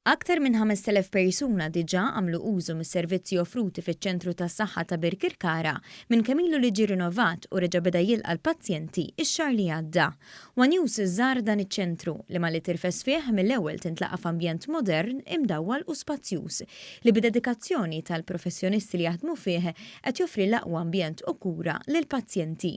Aktar minn 5,000 persuna diġà għamlu użu mis-servizzi offruti fiċ-ċentru tas-saħħa ta' Birkirkara minn kemm ilu li ġie rinovat u reġa' beda jilqa' l-pazjenti x-xahar li għadda. One News żar dan iċ-ċentru li malli tirfes fih mill-ewwel tintlaqa' f'ambjent modern, imdawwal u spazjuż li bid-dedikazzjoni tal-professjonisti li jaħdmu fih qed joffri l-aqwa ambjent u kura lill-pazjenti.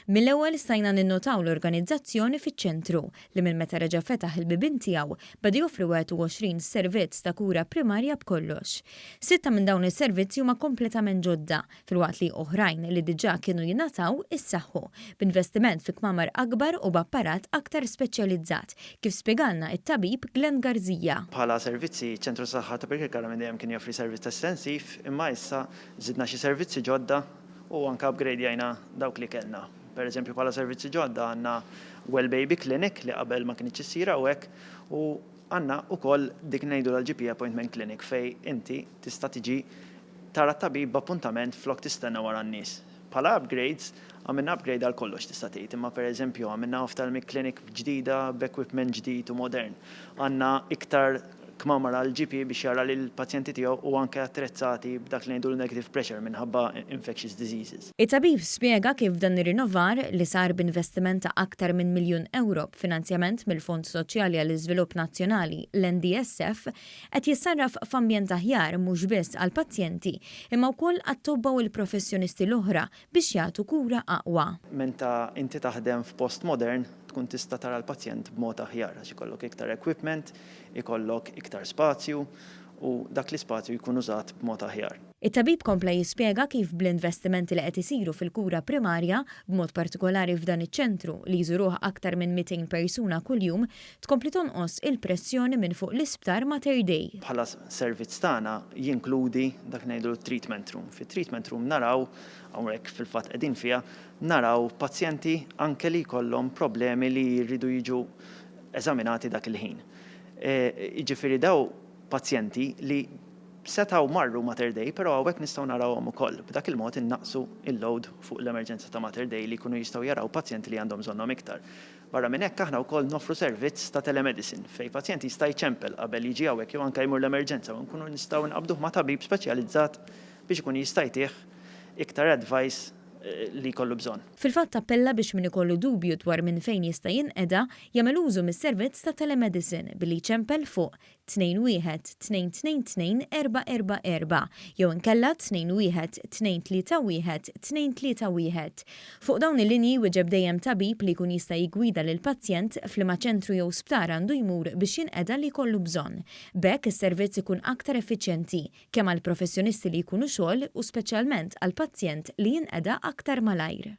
Mill-ewwel stajna ninnotaw l-organizzazzjoni fiċ-ċentru li minn meta reġa' fetaħ il-bibien tiegħu beda joffri 21 servizz ta' kura primarja b'kollox. Sitta minn dawn is-servizzi huma kompletament ġodda, filwaqt li oħrajn li diġà kienu jingħataw issaħħu, b'investiment fi kmamar akbar u b'apparat aktar speċjalizzat, kif spjegalna t-tabib Glenn Garzija. Bħala servizzi, iċ-Ċentru Saħħa ta' Birkirkara minn dejjem kien joffri servizz estensiv, imma issa żidna xi servizzi ġodda u anke upgradejna dawk li kellna. Per eżempju bħala servizzi ġodda għandna Well Baby Clinic li qabel ma kinitx issir hawnhekk u għandna wkoll dik ngħidulha l-GP Appointment Clinic fejn inti tista' tiġi tara t-tabib b'appuntament flok tistenna wara n-nies. Bħala upgrades, għamilna upgrade għal kollox tista' tgħid, imma per eżempju għamilna ophthalmic clinic ġdida b'equipment ġdid u modern. Għandna iktar kmamar għall-GP biex jara lill-pazjenti tiegħu u anke attrezzati b'dak li ngħidulu negative pressure minħabba infectious diseases. It-tabib spjega kif dan ir-rinnovar, li sar b'investiment ta' aktar minn miljun ewro b'finanzjament mill-Fond Soċjali għall-Iżvilupp Nazzjonali, l-NDSF, qed jissarraf f'ambjent aħjar mhux biss għall-pazjenti imma wkoll għat-tobba u l-professjonisti l-oħra biex jagħtu kura aqwa. Meta inti taħdem f'post modern tkun tista' tara l-pazjent b'mod aħjar għax ikollok iktar equipment, ikollok iktar spazju u dak l-ispazju jkun użat b'mod aħjar. It-tabib kompla jispjega kif bl-investimenti li qed isiru fil-kura primarja, b'mod partikolari f'dan iċ-ċentru li jżuruh aktar minn 200 persuna kuljum, tkompli tonqos il-pressjoni minn fuq l-Isptar Mater Dei. Bħala servizz tagħna jinkludi dak li ngħidulu treatment room. Fit-treatment room naraw, hawnhekk fil-fatt qegħdin fiha, naraw pazjenti anke li jkollhom problemi li jridu jiġu eżaminati dak il-ħin. Jiġifieri daw pazjenti li setgħu marru Mater Dei, però hawnhekk nistgħu narawhom ukoll. B'dak il-mod innaqqsu il-load fuq l-emerġenza ta' Mater Dei li jkunu jistgħu jaraw pazjenti li għandhom bżonnhom iktar. Barra minn hekk aħna wkoll noffru servizz ta' telemedicine fejn pazjent jista' jċempel qabel jiġi hawnhekk jew anke jmur l-emerġenza u nkunu nistgħu nqabduh ma' tabib speċjalizzat biex ikun jista' jtih iktar advice li jkollu bżonn. Fil-fatt appella biex min ikollu dubju dwar minn fejn jista' jinqeda, jagħmel użu mis-servizz ta' telemedicine billi jċempel fuq 21 222 444 jew inkella 21 231 231. Fuq dawn il-linji jwieġeb dejjem tabib li jkun jista' jiggwida lill-pazjent f'liema ċentru jew sptar għandu jmur biex jinqeda li jkollu bżonn. B'hekk is-servizz ikun aktar effiċjenti kemm għall-professjonisti li jkunu xogħol u speċjalment għall-pazjent li jinqeda aktar malajr.